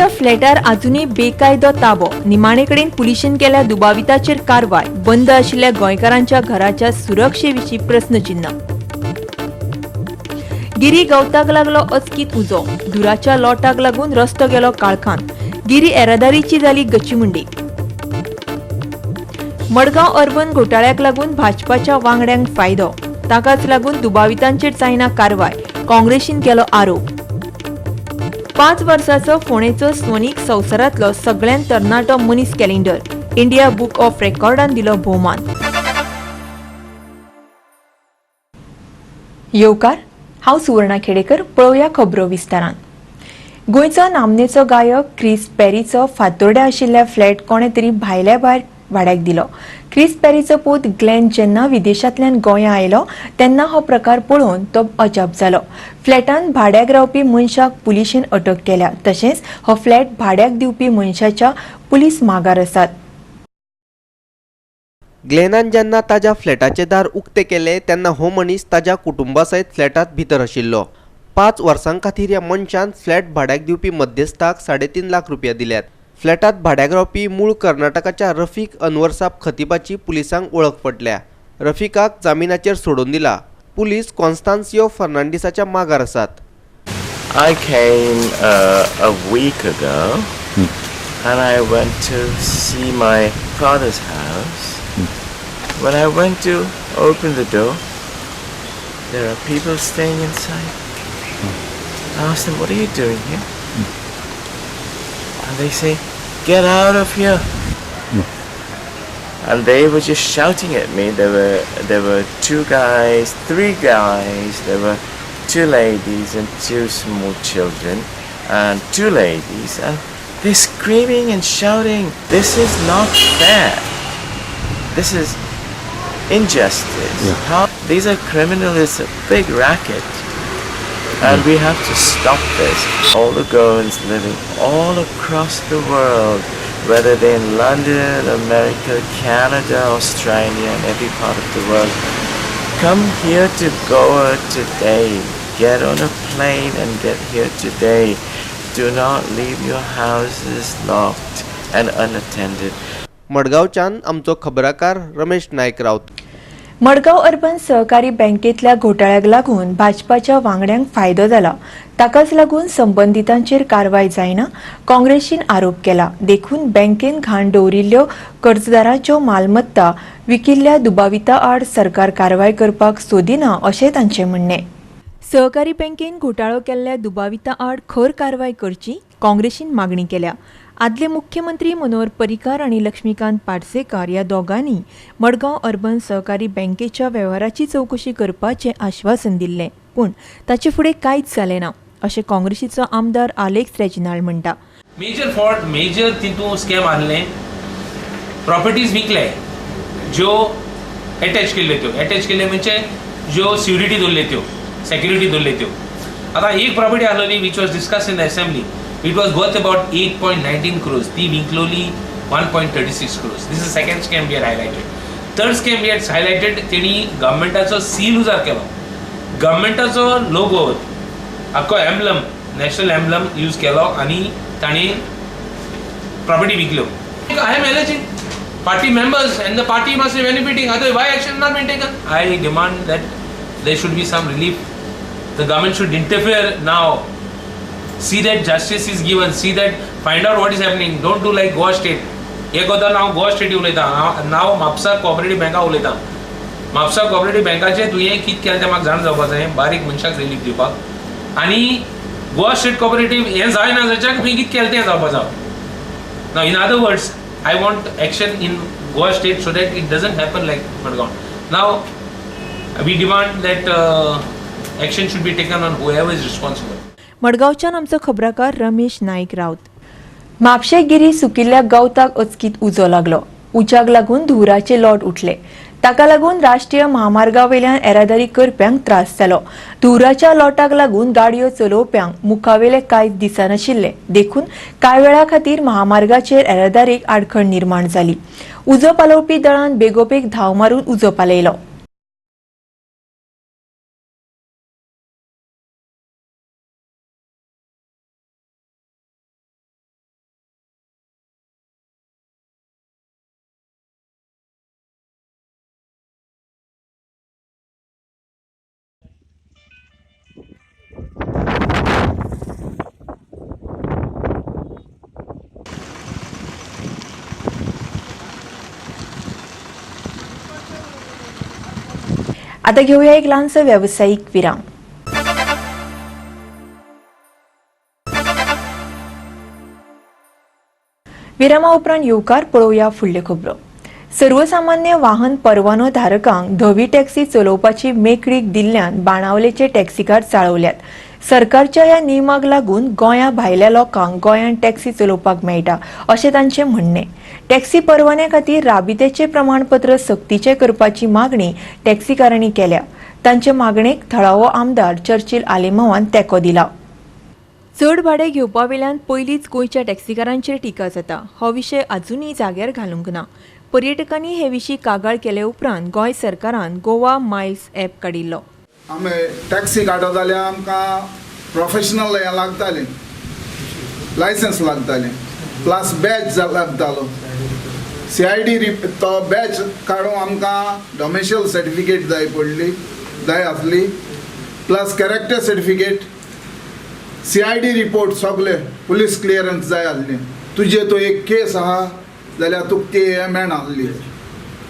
गोंयकारांच्या फ्लॅटार आजुनूय बेकायदो ताबो. निमाणे कडेन पुलिशेन केल्या दुबाविताचेर कारवाय. बंद आशिल्ल्या गोंयकारांच्या घराच्या सुरक्षे विशीं प्रस्नचिन्ह. गिरी गवताक लागलो अचकीत उजो. धुराच्या लोटाक लागून रस्तो गेलो काळखान. गिरी येरादारीची जाली गचीमुंडी. मडगांव अर्बन घोटाळ्याक लागून भाजपाच्या वांगड्यांक फायदो. ताकाच लागून दुबावितांचेर जायना कारवाय, काँग्रेसीन केलो आरोप. 5 वर्सांचो फोंडेचो स्वनीक संवसारांतलो सगळ्यांत तरणाटो मनीस कॅलेंडर. इंडिया बुक ऑफ रेकॉर्डान दिलो भोवमान. येवकार, हांव सुवर्णा खेडेकर. पळोवया खबरो विस्तारान. गोंयचो नामनेचो गायक क्रिस पेरीचो फातोर्ड्या आशिल्ल्या फ्लॅट कोणे तरी भायल्या भायर भाड्याक दिलो. क्रिस पेरीचो पूत ग्लॅन जेन्ना विदेशांतल्यान गोंया आयलो तेन्ना हो प्रकार पळोवन तो अजाप जालो. फ्लॅटान भाड्याक रावपी मनशाक पुलिशेन अटक केल्या. तशेंच हो फ्लॅट भाड्याक दिवपी मनशाच्या पुलीस मागार आसात. ग्लेनान जेन्ना ताज्या फ्लॅटाचें दार उक्तें केलें तेन्ना हो मनीस ताज्या कुटुंबा सयत फ्लॅटांत भितर आशिल्लो. 5 वर्सां खातीर ह्या मनशान फ्लॅट भाड्याक दिवपी मध्यस्थाक 3.5 लाख रुपया दिल्यात. फ्लॅटांत भाड्याक रावपी मूळ कर्नाटकाच्या रफीक अनवरसाब खतीबाची पुलिसांक वळख पडल्या. रफिकाक जामिनाचेर सोडून दिला. पुलीस कॉन्स्तान्सियो फर्नांडीसाच्या मागार आसात. I came a week ago and I went to see my father's house. When I went to open the door, there are people staying inside. I asked them, "What are you doing here?" And they say, "Get out of here." And they were just shouting at me. There were two guys, three guys, there were two ladies and two small children and two ladies, and they're screaming and shouting. This is not fair. This is injustice. How these are criminals, it's a big racket. And we have to stop this. All the Goans living all across the world, whether they're in London, America, Canada, Australia, and every part of the world, come here to Goa today. Get on a plane and get here today. Do not leave your houses locked and unattended. मडगांवच्यान आमचो खबराकार Ramesh Naik Raut. Madgaon urban सहकारी बँकेतल्या घोटाळ्याक लागून भाजपाच्या वांगड्यांक फायदो जाला. ताकाच लागून संबंदितांचेर कारवाय जायना, काँग्रेसीन आरोप केला. देखून बँकेन घाण दवरिल्ल्यो कर्जदारांच्यो मालमत्ता विकिल्ल्या दुबाविता आड सरकार कारवाय करपाक सोदिना अशें तांचें म्हणणें. सहकारी बँकेन घोटाळो केल्ल्या दुबाविता आड खर कारवाय करची, काँग्रेसीन मागणी केल्या. आदले मुख्यमंत्री मनोहर पर्रीकार आनी लक्ष्मीकांत पार्सेकार ह्या दोगांनी मडगांव अर्बन सहकारी बँकेच्या वेव्हाराची चवकशी करपाचें आश्वासन दिल्लें, पूण ताचे फुडें कांयच जालें ना अशें काँग्रेसीचो आमदार आलेक्स रेजिनाल्ड म्हणटा. मेजर फॉल्ट, मेजर तितू स्कॅम आहले, प्रॉपर्टीज विकले ज्यो एटॅच केल्ल्यो त्यो. एटॅच केल्ल्यो म्हणजे ज्यो स्युरिटी दवरल्यो त्यो, सेक्युरिटी दवरल्यो त्यो. आतां एक property आहलोली which was discuss in the assembly, it was worth about 8.19 crores. ती विकलोली 1.36 crores. This is second scam we are highlighted. Third scam we are highlighted, तेणी गव्हर्मेंटाचो सील उजार केलो, गव्हर्मेंटाचो लोगो, आख्खो एम्बलम, नॅशनल एम्बलम यूज केलो आनी तांणी property विकल्यो. I am alleging party members and the party must be benefiting. Otherwise, why action not been taken? I demand that there should be some relief. The government should interfere now. See that justice is given. See that, find out what is happening. Don't do like Goa State. एक गजाल हांव गोवा स्टेटी उलयतां, हांव नांव Mapusa cooperative बँका उलयतां. Mapusa cooperative बँकाचें तुवें कितें केलें तें म्हाका जाणा जावपाक जाय, बारीक मनशाक रिलीफ दिवपाक. आनी गोवा स्टेट कोऑपरेटीव हें जायना जाल्यार तुवें कितें केलें तें जावपाक जाय. Now, in other words, I want action in Goa State so that it doesn't happen like Madgaon. Now, we demand that action should be taken on whoever is responsible. मडगांवच्यान आमचो खबराकार रमेश नायक राऊत. म्हापशें गिरी सुकिल्ल्या गवताक अचकीत उजो लागलो. उज्याक लागून धुंवराचे लोट उठले. ताका लागून राष्ट्रीय म्हामार्गावेल्यान येरादारी करप्यांक त्रास जालो. धुंवराच्या लोटाक लागून गाडयो चलोवप्यांक मुखावेले कांयच दिसनाशिल्ले. देखून कांय वेळा खातीर महामार्गाचेर येरादारीक आडखळ निर्माण जाली. उजो पालोवपी दळान बेगोबेग धांव मारून उजो पालयलो. आता घेऊया एक ल्हानसो वेवसायीक विराम. विरामा उपरांत येवकार पळोवया फुडल्यो खबरो. सर्वसामान्य वाहन परवानो धारकांक धवी टॅक्सी चलोवपाची मेकळीक दिल्ल्यान बाणावलेचे टॅक्सीकार चाळवल्यात. सरकारच्या ह्या नियमाक लागून गोंया भायल्या लोकांक गोंयांत टॅक्सी चलोवपाक मेळटा अशें तांचें म्हणणें. टॅक्सी परवान्या खातीर राबित्याचें प्रमाणपत्र सक्तीचें करपाची मागणी टॅक्सीकारांनी केल्या. तांचे मागणेक थळावो आमदार चर्चिल आलेमावान तेंको दिला. चड भाडें घेवपा वेल्यान पयलींच गोंयच्या टॅक्सीकारांचेर टिका जाता. हो विशय अजुनूय जाग्यार घालूंक ना. पर्यटकांनी हे विशीं कागाळ केले उपरांत गोंय सरकारान गोवा मायल्स ॲप काडिल्लो. आमी टॅक्सी काडत जाल्यार आमकां प्रोफेशनल हें लागतालें, लायसन्स लागतालें, प्लस बॅच लागतालो. CID तो बॅच काडूंक आमकां डोमेशियल सर्टिफिकेट जाय पडली, जाय आसली, plus character certificate, CID report सगळे, पुलीस क्लियरन्स जाय आसली. तुजे तो एक केस आहा जाल्यार तुका ती हें मेळनासली,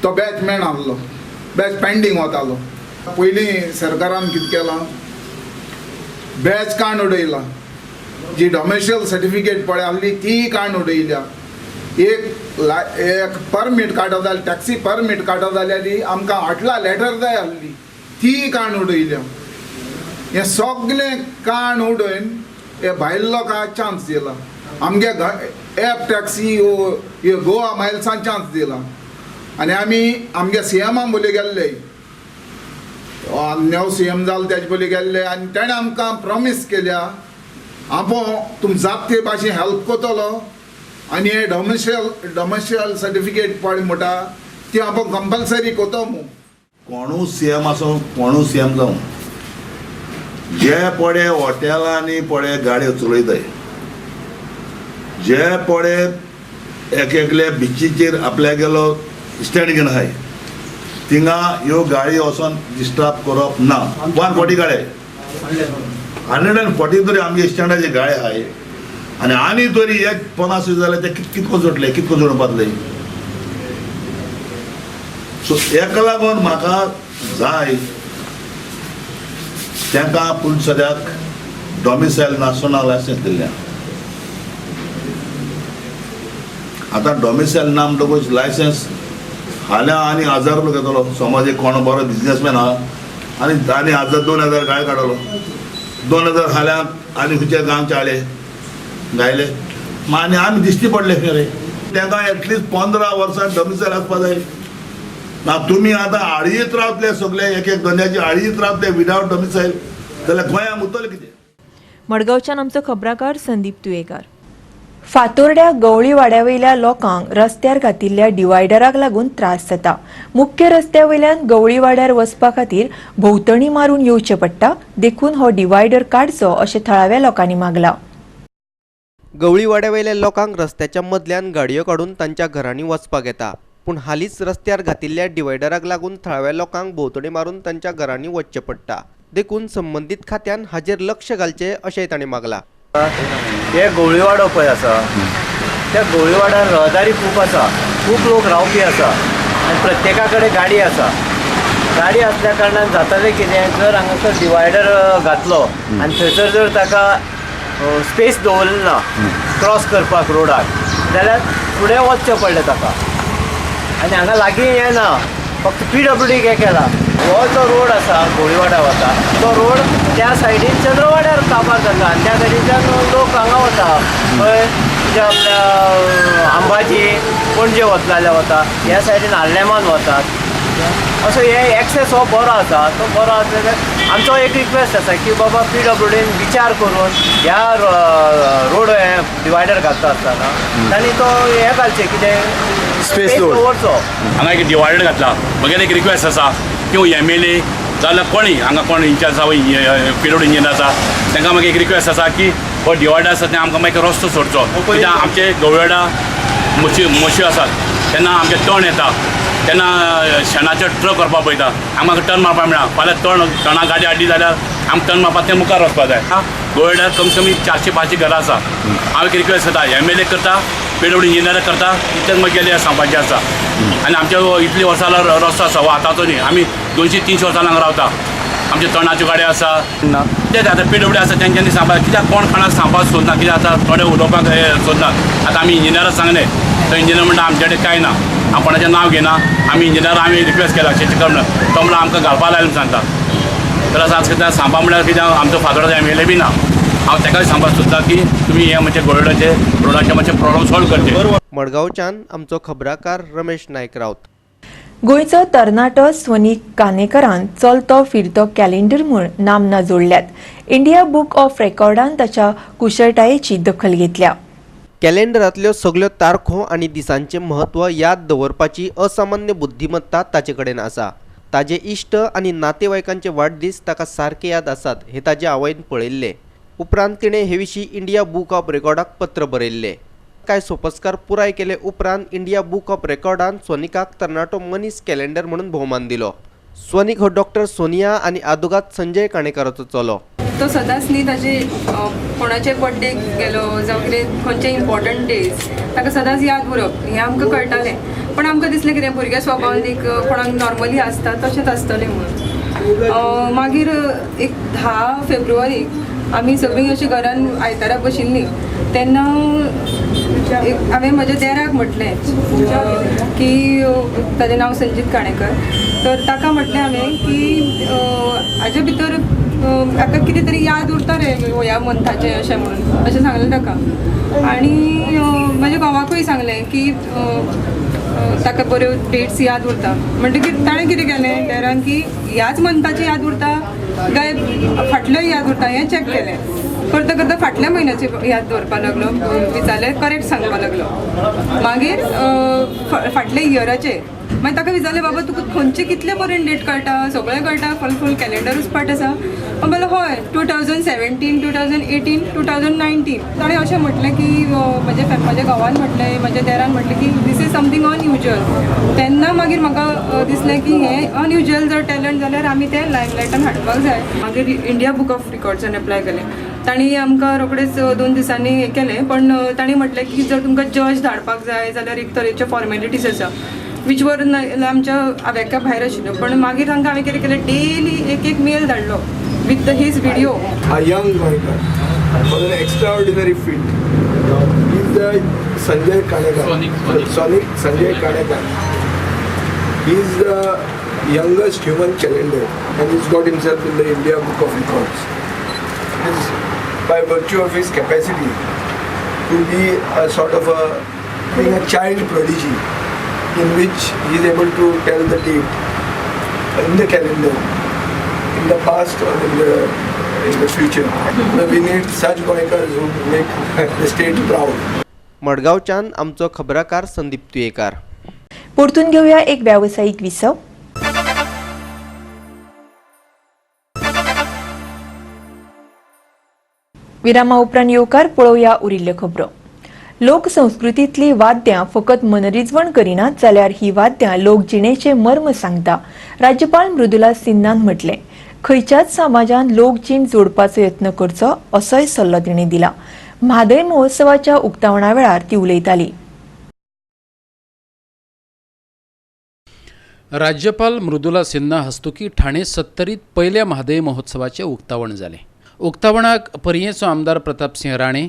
तो बॅच मेळनासलो, बॅच पेंडींग वतालो. पयलीं सरकारान कितें केलां, बॅच काडून उडयला, जी डोमेशियल सर्टिफिकेट पळय आसली ती काडून उडयल्या. एक परमीट काडत जाल्यार, टॅक्सी परमीट काडत जाल्यार आमकां हाटला लेटर जाय आसली, ती काडून उडयल्या. हें सगळें काडून उडोवन हे भायल्या लोकांक चान्स दिला. आमगे एप टॅक्सी ह्यो गोवा मायल्सान चान्स दिला. आनी आमी आमगे CM बोली गेल्ले, नव CM जालो तेजे बोली गेल्ले आनी तेणें आमकां प्रॉमीस केल्या आपूण तुम जात ते भाशेन हेल्प करतलो आनी हे डोमेशियल सर्टिफिकेट पळय म्हणटा ती आपूण कंपल्सरी करतो मू. कोणू CM आसूं, कोणू CM जावं, जे पडे हॉटेलांनी पडे गाडयो चलयताय, जे पडे एक एकले बिचीचेर आपल्यागेलो स्टँड घेवन आहाय थिंगा ह्यो गाडी वचोन डिस्टर्ब करप ना. 140 गाडे, 140 तरी आमगे स्टँडाचे गाडे आहाय आनी आनी तरी एक 50 जाल्यार ते कितको जोडले, कितको जोडपातले. सो हेका लागून म्हाका जाय तांकां पूण सद्याक डॉमिसायल नासतना लायसन्स दिल्लें. आतां डॉमिसायल ना म्हणटकूच लायसन्स फाल्यां आनी 1000 रुपया घेतलो. समज एक कोण बरो बिजनेसमॅन आहा आनी आनी 1000 2000 गाय काडलो, 2000 फाल्यां आनी खंयच्या गांवचे हाडले गायले आनी आमी दिश्टी पडले खंय रे. तांकां एटलिस्ट 15 वर्सां डॉमिसायल आसपा जाय ना. तुमी आतां आडयेत रावतले सगळे, एक एक धंद्याची आडयेत रावतले विदावट डॉमिसायल जाल्यार गोंयांक उरतलें कितें. मडगांवच्यान आमचो खबराकार संदीप तुयेकार. फातोर्ड्या गवळीवाड्या वयल्या लोकांक रस्त्यार घातिल्ल्या डिवायडराक लागून त्रास जाता. मुख्य रस्त्या वयल्यान गवळीवाड्यार वचपा खातीर भोंवतणी मारून येवचें पडटा, देखून हो डिवायडर काडचो अशें थळाव्या लोकांनी मागलां. गवळीवाड्या वयल्या लोकांक रस्त्याच्या मदल्यान गाडयो काडून तांच्या घरांनी वचपाक येता, पूण हालींच रस्त्यार घातिल्ल्या डिवायडराक लागून थळाव्या लोकांक भोंवतणी मारून तांच्या घरांनी वचचें पडटा. देखून संबंदीत खात्यान हाजेर लक्ष घालचें अशेंय तांणी मागलां. हे गवळीवाडो पळय आसा, त्या गवळीवाड्यार रहदारी खूब आसा, खूब लोक रावपी आसा आनी प्रत्येका कडेन गाडी आसा. गाडी आसल्या कारणान जातालें कितें, जर हांगासर डिवायडर घातलो आनी थंयसर जर ताका स्पेस दवरली ना क्रॉस करपाक रोडाक जाल्यार फुडें वचचें पडलें ताका. आनी हांगा लागीं हें ना, फक्त PWD हें केला. हो जो रोड आसा गवळीवाड्या वता तो रोड त्या सायडीन चंद्रवाड्यार काबार जाता आनी त्या सायडीच्यान लोक हांगा वता खंय म्हणजे आपल्या अंबाजी पणजे वतले जाल्यार वता, ह्या सायडीन आर्लेमान वतात. असो हे एक्सेस हो बरो आसा, तो बरो आसा जाल्यार आमचो एक रिक्वेस्ट आसा की बाबा PWDन विचार करून ह्या रोड हे डिवायडर घालता आसतना तांणी तो हें घालचें कितें स्पेस दवरचो. हांगा एक डिवायडर घातला. म्हगेलें एक रिक्वेस्ट आसा की MLA जाल्यार कोणी हांगा कोण इंचार्ज आसा, PWD engineer आसा, तांकां मागीर एक रिक्वेस्ट आसा की हो डिवायडर आसा तें आमकां मागीर रस्तो सोडचो. कित्याक आमचे गवळेडा म्हशी आसात तेन्ना आमचें तण येता तेन्ना शेणाचें ट्रक व्हरपाक पळयता, आमकां टर्न मारपाक मेळना. फाल्यां तणा गाडी हाडली जाल्यार आमकां टर्न मारपाक तें मुखार वचपाक जाय. गोवेडार कम से कमी 400-500 घरां आसा. हांव एक रिक्वेस्ट करता MLA करता, पीडब्ल्यू इंजिनियर करता तितलेंच मागीर सांगपाचें आसा. आनी आमच्या इतली वर्सां रस्तो आसा हो आतांचो न्ही, आमी 200-300 वर्सां हांगा रावता. आमचे तणाच्यो गाडयो आसा ना तेच आतां पीडब्ल्यू आसा तेंच्यांनी सांगपाक, कित्याक कोण कोणाक सांगपाक सोदना, कित्याक आतां थोडे उलोवपाक सोदनात. आतां आमी इंजिनियराक सांगलें तो इंजिनियर म्हणटा आमचे कडेन कांय ना, हांव कोणाचें नांव घेना, आमी इंजिनियर आमी रिक्वेस्ट केला अशें कर म्हणून, तो म्हणल्यार आमकां घालपा लायलें सांगता. तर आज कितें सांगपा म्हणल्यार कितें आमचो father M L A B ना, हांव ताकाय सांगपाक सोदता की तुमी हे मातशें गोरडाचे रोडाचे मातशे प्रॉब्लम सॉल्व करचे. मडगांवच्यान आमचो खबराकार रमेश नायक राऊत. गोंयचो तरणाटो स्वनीक कानेकरान चलतो फिरतो कॅलेंडर म्हूण नामना जोडल्यात. इंडिया बुक ऑफ रेकॉर्डान ताच्या कुशळटायेची दखल घेतल्या. कॅलेंडरांतल्यो सगल्यो तारखो आनी दिसांचें म्हत्व याद दवरपाची असामान्य बुद्धिमत्ता ताचे कडेन आसा. ताजे इश्ट आनी नातेवाईकांचे वाडदीस ताका सारके याद आसात हे ताजे आवयन पळयल्ले. उपरांत तिणें हे विशीं इंडिया बूक ऑफ रेकॉर्डाक पत्र बरयल्लें. कांय सोपस्कार पुराय केले उपरांत इंडिया बूक ऑफ रेकॉर्डान स्वनिकाक तरणाटो मनीस कॅलेंडर म्हणून भोवमान दिलो. स्वनिक हो डॉक्टर सोनिया आनी आदोगाद संजय काणेकाराचो चलो. तो सदांच न्ही ताजे कोणाचे बर्थडे गेलो जावं कितें खंयचे इम्पॉर्टंट डेज ताका सदांच याद उरप हें आमकां कळटालें. पण आमकां दिसलें कितें भुरग्या स्वभावान एक कोणाक नॉर्मली आसता तशेंच आसतलें म्हणून. मागीर एक 10 फेब्रुवारीक आमी सगळीं अशीं घरान आयतारा बशिल्लीं तेन्ना एक हांवें म्हज्या देराक म्हटलें की ताजें नांव संजीत काणेकर, तर ताका म्हटलें हांवें की हाजे भितर आतां कितें तरी याद उरता रे ह्या मंथाचें अशें म्हणून अशें सांगलें ताका. आनी म्हज्या घोवाकूय सांगलें की ताका बऱ्यो डेट्स याद उरता. म्हणटकीर ताणें कितें केलें देरान की ह्याच मंथाचें याद उरता काय फाटलें याद उरता हें चॅक केलें. करता करता फाटल्या म्हयन्याची याद दवरपाक लागलो, विचारलें करेक्ट सांगपाक लागलो. मागीर फाटल्या इयराचे मागीर ताका विचारलें बाबा तुका खंयचे कितले पर्यंत डेट कळटा, सगळें कळटा, फुल फूल कॅलेंडरूच पाट आसा. म्हणलें हय 2017 2018 2019. ताणें अशें म्हटलें की म्हज्या म्हज्या घोवान म्हटलें म्हज्या देरान म्हटलें की this is something unusual. तेन्ना मागीर म्हाका दिसलें की हें अनयुज्युअल जर टॅलंट जाल्यार आमी तें लायमलायटान हाडपाक जाय. मागीर इंडिया बूक ऑफ रिकॉर्ड्सान एप्लाय केलें. तांणी आमकां रोखडेच 2 दिसांनी हें केलें. पण तांणी म्हटलें की जर तुमकां जज धाडपाक जाय जाल्यार एक तरेच्यो फॉर्मेलिटीज आसा which वर आमच्या आव्याका भायर आशिल्ल्यो. पण मागीर तांकां हांवें कितें केलें डेली एक एक मेल धाडलो with his video. A young Goikar was an extraordinary feat. He is the Sanjay Kanekar. Sonic Sanjay Kanekar. He is the youngest human calendar and he's got himself in the India Book of Records. It is by virtue of his capacity to be a sort of a being a child prodigy, in which he is able to tell the date in the calendar, in the past or in the future. We need such Goikars who make the state proud. मडगांवच्यान आमचो खबराकार संदीप तुयेकार. परतून घेवया एक व्यावसायिक विसव. विरामा उपरांत येवकार पळोवया उरिल्ल्यो खबरो. लोकसंस्कृतींतली वाद्यां फकत मनरिजवण करिनात जाल्यार ही वाद्यां लोकजिणेचें मर्म सांगता, राज्यपाल मृदुला सिन्हान म्हटलें. खंयच्याच समाजान लोकजीण जोडपाचो यत्न करचो असोय सल्लो तिणें दिला. म्हादय महोत्सवाच्या उक्तावणा वेळार ती उलयताली. राज्यपाल मृदुला सिन्हा हस्तुकी ठाणे 70 पयल्या म्हादय महोत्सवाचें उक्तावण जालें. उक्तावणाक पर्येंचो आमदार प्रतापसिंह राणे,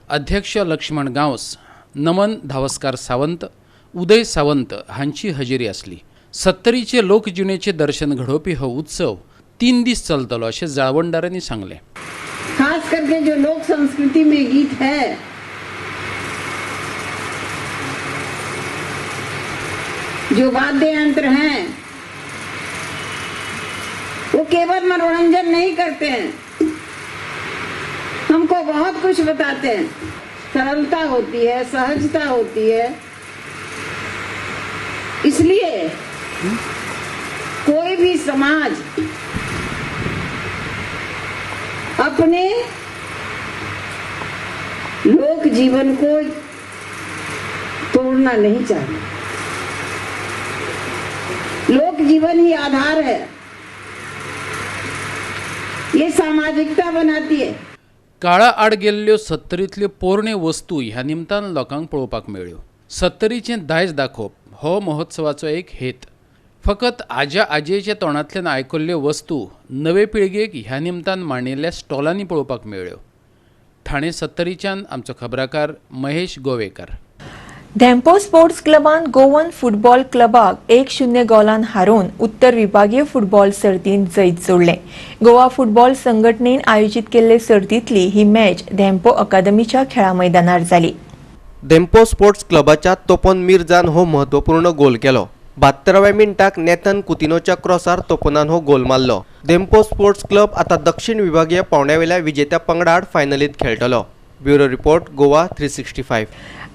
अध्यक्ष लक्ष्मण गांवस, नमन धावस्कार सावंत, उदय सावंत हांची हजेरी आसली. 70चे लोकजिणेचें दर्शन घडोवपी हो उत्सव 3 दीस चलतलो अशें जाळवणदारांनी सांगलें. खास करके जो लोक संस्कृति में गीत है जो वाद्य यंत्र हैं वो केवल मनोरंजन नहीं करते हैं, हमको बहुत कुछ बताते हैं। सरलता होती है, सहजता होती है। इसलिए कोई भी समाज अपने लोक जीवन को तोड़ना नहीं चाहता। लोक जीवन ही आधार है, ये सामाजिकता बनाती है। काळा आड गेल्ल्यो सत्तरींतल्यो पोरण्यो वस्तू ह्या निमतान लोकांक पळोवपाक मेळ्ळ्यो. सत्तरीचें दायज दाखोवप हो महोत्सवाचो एक हेत. फकत आज्या आजयेच्या तोंडांतल्यान आयकल्ल्यो वस्तू नवे पिळगेक ह्या निमतान मांडिल्ल्या स्टॉलांनी पळोवपाक मेळ्ळ्यो. ठाणे सत्तरीच्यान आमचो खबराकार महेश गोवेकर. धेंपो स्पोर्ट्स क्लबान गोवन फुटबॉल क्लबाक 1-0 गोलान हारोवन उत्तर विभागीय फुटबॉल सर्तींत जैत जोडलें. गोवा फुटबॉल संघटनेन आयोजीत केल्ले सर्तींतली ही मॅच धेंपो अकादमीच्या खेळा मैदानार जाली. धेंपो स्पोर्ट्स क्लबाच्या तोपन मिर्जान हो म्हत्वपूर्ण गोल केलो. 72व्या मिनटाक नेथन कुतिनोच्या क्रॉसार तोपनान हो गोल मारलो. धेंपो स्पोर्ट्स क्लब आतां दक्षिण विभागीय पावंड्यावेल्या विजेत्या पंगडाआड फायनलींत खेळटलो. Bureau report, Goa 365.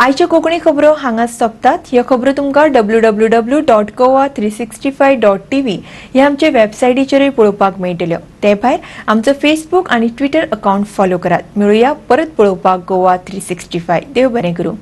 आयच्यो कोंकणी खबरो हांगाच सोंपतात. ह्यो खबरो तुमकां www.goa365.tv ह्या आमचे वेबसायटीचेरूय पळोवपाक मेळटल्यो. ते भायर आमचो फेसबूक आनी ट्विटर अकावंट फॉलो करात. मेळुया परत पळोवपाक गोवा 365. देव बरें करूं.